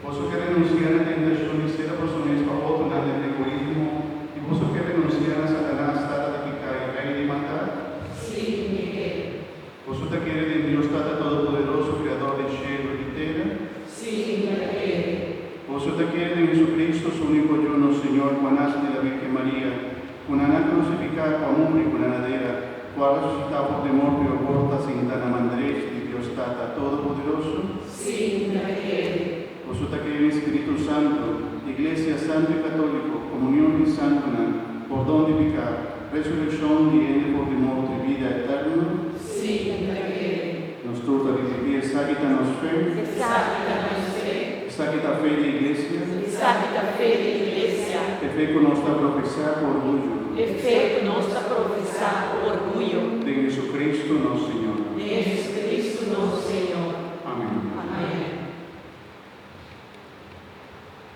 Boso ke renunsiá na tentashon di sera boso mes pa otronan den egoismo i boso ke renunsiá na Satanas, tata di piká i rei di maldat? Sí, mi ke. Boso ta kere den Dios Tata Todopoderoso, Kreador di shelu i tera? Sí, mi ta kere. Boso ta kere den Jesucristo, su úniko Yu, nos Señor, ku a nase di la Bírgen Maria, ku nan a krusifiká, ku a muri, ku nan a dera, ku a resusitá for di morto i awor ta sintá na man drechi di Dios Tata Todopoderoso? Sí, mi ta kere. Boso ta kere den Spiritu Santu, Iglesia Santu i Katóliko, komunion di santunan, pordon di piká, resurekshon di hende for di morto i bida eterno? Sí, mi ta kere. Nos tur ta ripití, Esaki ta nos fe. Esaki ta nos fe. Esaki ta fe di Iglesia. Esaki ta fe di Iglesia. E fe ku nos ta profesá ku orguyo. E fe ku nos ta profesá ku orguyo.